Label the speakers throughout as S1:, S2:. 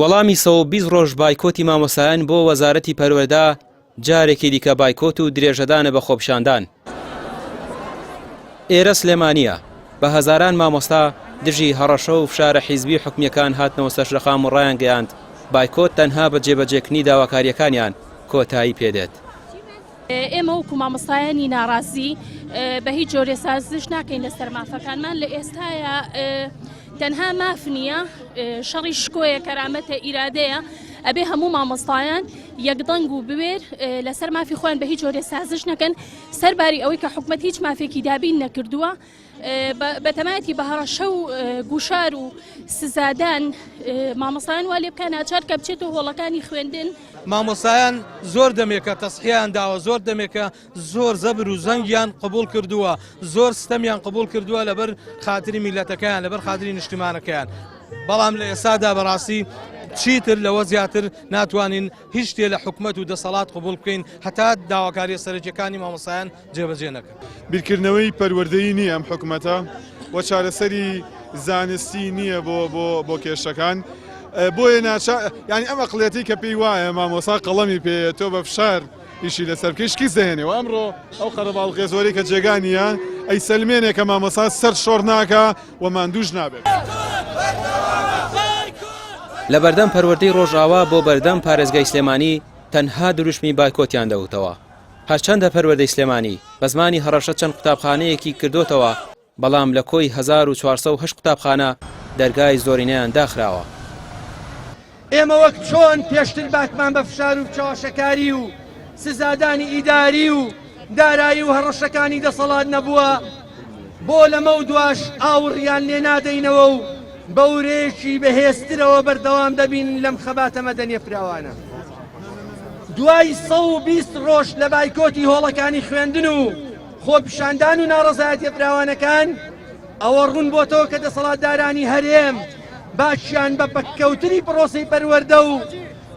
S1: وەڵامی 120 ڕۆژ بایکۆتی مامۆستایان بۆ وەزارەتی پەروەردە جارێکی دیکە بایکۆت و درێژەدانە بە خۆپیشاندان. ئێرە سلێمانییە، بە هەزاران مامۆستا دژی هەڕەشە و فشارە حیزبی و حکومییەکان هاتنەوە سەر شەقام و ڕایانگەیاند، بایکۆت تەنها بە جێبەجێکردنی داواکارییەکانیان کۆتایی پێدێت.
S2: ئێمە وەکو مامۆستایانی ناڕازی بە هیچ جۆرێ سازش ناکەین لەسەر مافەکانمان لە ئێستایا تەنها ماف نییە شەڕی شکۆیە کەرامەتە ئیرادەیە ئەبێ هەموو مامۆستایان یەکدەنگ و بوێر لەسەر مافی خۆیان بە هیچ جۆرێ سازش نەکەن سەرباری ئەوەی کە حکومت هیچ مافێکی دابین نەکردووە بەتەمایەتی بە هەڕەشە و گوشار و سزادان مامۆستایان وا لێ بکە ناچار کە بچێتەوە هۆڵەکانی خوێندن.
S3: مامۆستایان زۆر دەمێکە تەسحیان داوە زۆر دەمێکە زۆر زەبر و زەنگیان قبول کردووە زۆر ستەمیان قبول کردووە لەبەر خاتری میلەتەکەیان لەبەر خاتری نیشتیمانەکەیان بەڵام لە ئێستادا بەڕاستی چیتر لەوە زیاتر ناتوانین هیچ شتێ لە حکومەت و دەسەڵات قبول بکەین هەتا داواکاریە سەرەکیەکانی مامۆستایان جێبەجێ نەکەن.
S4: بیرکردنەوەی پەروەردەیی نییە ئەم حکومەتە و چارەسەری زانستی نییە بۆ بۆ بۆ کێشەکان بۆیە ناچا یعنی ئەم ئەقڵیەتی کە پێی وایە مامۆسا قەڵەمی پێیە تۆ بە فشار ئیشی لەسەر بکەی شکست دەهێنێ و ئەمڕۆ ئەو قەرەباڵغێ زۆرەی کە جێگا نییە ئەی سەلمێنێ کە مامۆسا سەر شۆڕ ناکا و ماندووش نابێت.
S1: لە بەردەم پەروەردەی ڕۆژئاوا بۆ بەردەم پارێزگای سلێمانی تەنها دروشمی بایکۆتیان دەوتەوە. هەرچەندە پەروەردەی سلێمانی بە زمانی هەڕەشە چەند قوتابخانەیەکی کردۆتەوە، بەڵام لە کۆی 1408 قوتابخانە دەرگای زۆرینەیان داخراوە.
S5: ئێمە وەک چۆن پێشتر باکمان بە فشار و چەواشەکاری و سزادانی ئیداری و دارایی و هەڕەشەکانی دەسەڵات نەبووە، بۆ لەمەودواش ئاوڕیان لێ نادەینەوە و بە ورەیەکی بەهێزترەوە بەردەوام دەبین لەم خەباتە مەدەنیە فراوانە. دوای 120 ڕۆژ لە بایکۆتی هۆڵەکانی خوێندن و خۆپیشاندان و ناڕەزایەتیە فراوانەکان، ئەوە ڕوون بۆتەوە کە دەسەڵاتدارانی هەرێم باکیان بە پەککەوتنی پڕۆسەی پەروەردە و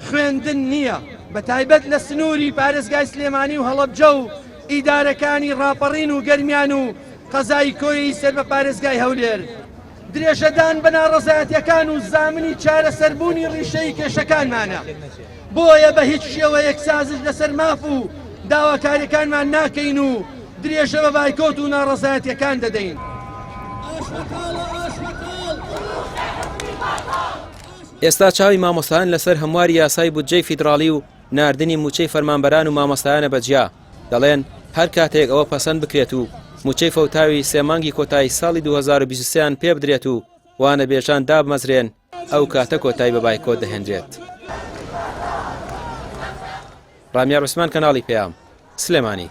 S5: خوێندن نییە، بەتایبەت لە سنووری پارێزگای سلێمانی و هەڵەبجە و ئیدارەکانی ڕاپەڕین و گەرمیان و قەزای کۆیەی سەر بە پارێزگای هەولێر. درێژەدان بە ناڕەزایەتیەکان و زامنی چارەسەربوونی ڕیشەیی کێشەکانمانە، بۆیە بە هیچ شێوەیەک سازش لەسەر ماف و داواکاریەکانمان ناکەین و درێژە بە بایکۆت و ناڕەزایەتیەکان دەدەین.
S1: ئێستا چاوی مامۆستایان لەسەر هەمواری یاسای بودجەی فیدراڵی و ناردنی مووچەی فەرمانبەران و مامۆستایانە بە جیا، دەڵێن هەر کاتێک ئەوە پەسەند بکرێت و مووچەی فەوتاوی سێ مانگی کۆتایی ساڵی 2023 یان پێبدرێت و وانەبێژان دابمەزرێن ئەو کاتە کۆتایی بە بایکۆت دەهێنرێت. ڕامیار عوسمان کەناڵی پەیام، سلێمانی.